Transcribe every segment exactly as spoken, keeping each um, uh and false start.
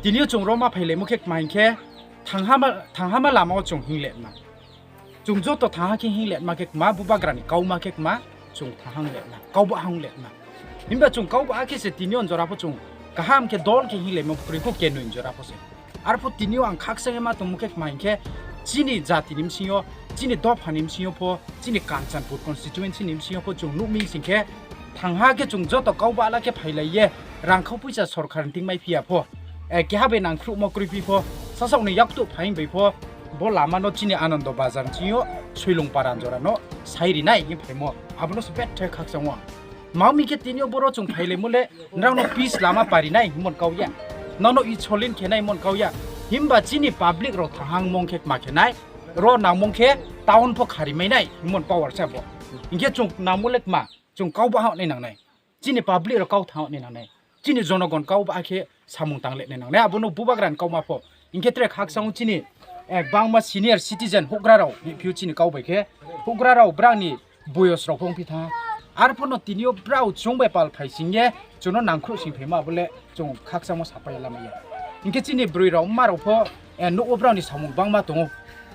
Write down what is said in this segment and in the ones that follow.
Tini o chwng roma phailaimo khe kma hinkhe thanghama, thanghama lama o chwng hingletma. Chwng joto thangha khe hingletma khe kma, bubagrani kauma khe kma, chwng thanghang letma, kauba hang letma. Himba chwng kauba khe se tini o jora pho chwng kaham khe dol khe hinglaima kwrwi kho kenwi jora pho se. Arpho tini o ang khaksa ma tongmo khe kma hinkhe chini jati ni bsing o, chini dopha ni bsing o pho, chini Kanchanpur constituency ni bsing o pho chwng nukmi sing khe thangha khe chwng joto kauba ala khe phailai ye rang khau puisa sorkar ni tingmai phiya pho. Eh, keha bai nangkhruhmo kwrwi phi pho, sasok ni yaktuk phaing bai pho, bo lama no chini Anando Bazar ni sing o Swilung Paran jora no sai rinai hin phaimo. Abono se betha khaksa o. Mami khe tini o boro chwng phailaimo le, nrang no peace lama parinai himon kau ya. Nono i cholin khenai himon kau ya. Himba chini public rok thahang mong khe kma khenai, ro nang mong khe town pho khari mai nai himon power sa bo. Hinkhe chwng nangmo le kma, chwng kau ba hao nai nangnai. Chini public rok kau thang nai nangnai. Chini jonogon kau ba khe samung tang le nai nangnai. Abono bubagrani kau ma pho. Hinkhe tere khaksa o chini, eh, bangma senior citizen hugra rok, phiyo chini kau bai khe hugra rok brang ni boyos rok phung phi tha. Arphono tini o brao chwng bai pal phai sing ye, chwngno nangkhruh sing phaima bole chwng khakchangma sapai lamaya. Hinkhe chini bwrwi rok ma rok pho, eh, nugo brao ni samung bangma tongo.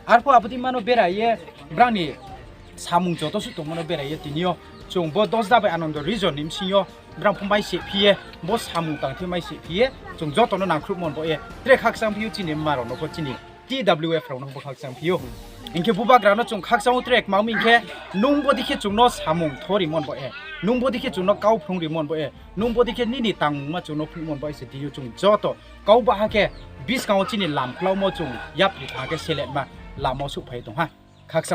Arpho aboni mano bera ye brao ni samung joto su tongmano bera ye tini o chwng bo Dosda bai Anando region ni bsing o brao pho mai se phi ye, bo samung tang thi mai se phi ye, chwng joto no nangkhruh mon bo ye. Tere khakchang phi o chini ma rok no pho chini T W F rok no bo khakchang phio. Hinkhe bubagra no chwng khakchang o track ma wngmi hinkhe nung bo dikhe chwng no samung thori mon bo e. Nung bo dikhe chwng no kau phrung ri mon bo e. Nung bo dikhe nini tangma chwng no phung mon bo e se tio chwng joto kau ba hakhe biskango chini lam kwlaumo chwng yapri thang khe selet ma lama o suk phai tong ha. Khakchang